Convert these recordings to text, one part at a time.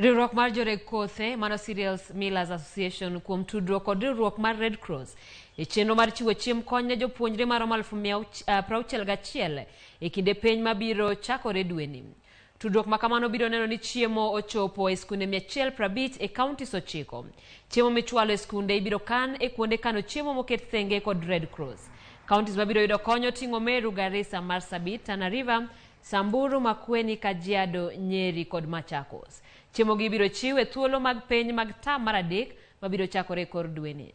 Riwruok mar joreg kothe mano Cereals Millers Association kuom tudruok kod riwruok mar Red Cross e chenro mar chiwo chiemb kony ne jopuonjre maromo 61,000 e kinde penj mabiro chakore dweni. Tudruok ma kamano biro neno ni chiemo ochopo e skunde 150 e counties 9. Chiemo michwalo e skunde ibiro kan e kuonde kano chiemo moket thenge kod Red Cross. Counties mabiro yudo kony oting'o Meru, Garissa, Marsabit, Tana River, Samburu, Makueni, Kajiado, Nyeri kod Machakos. Chiemo gi ibiro chiw e thuolo mag penj mag term mar 3 mabiro chakore e kor dweni.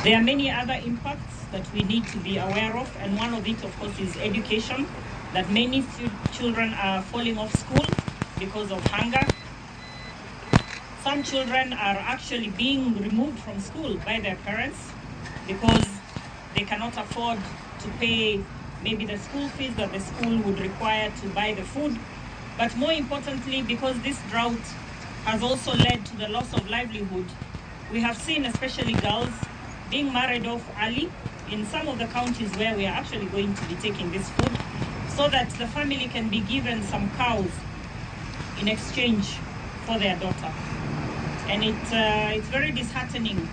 There are many other impacts that we need to be aware of, and one of it, of course, is education, that many children are falling off school because of hunger. Some children are actually being removed from school by their parents because they cannot afford to pay maybe the school fees that the school would require to buy the food. But more importantly, because this drought has also led to the loss of livelihood, we have seen especially girls being married off early in some of the counties where we are actually going to be taking this food, so that the family can be given some cows in exchange for their daughter. And it's very disheartening.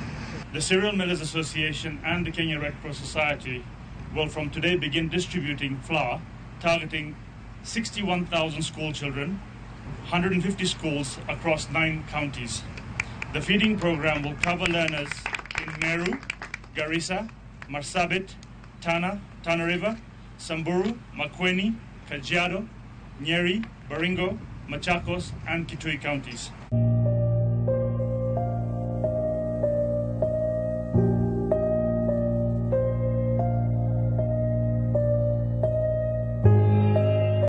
The Cereal Millers Association and the Kenya Red Cross Society will from today begin distributing flour, targeting 61,000 school children, 150 schools across 9 counties. The feeding program will cover learners in Meru, Garissa, Marsabit, Tana, Tana River, Samburu, Makueni, Kajiado, Nyeri, Baringo, Machakos, and Kitui counties.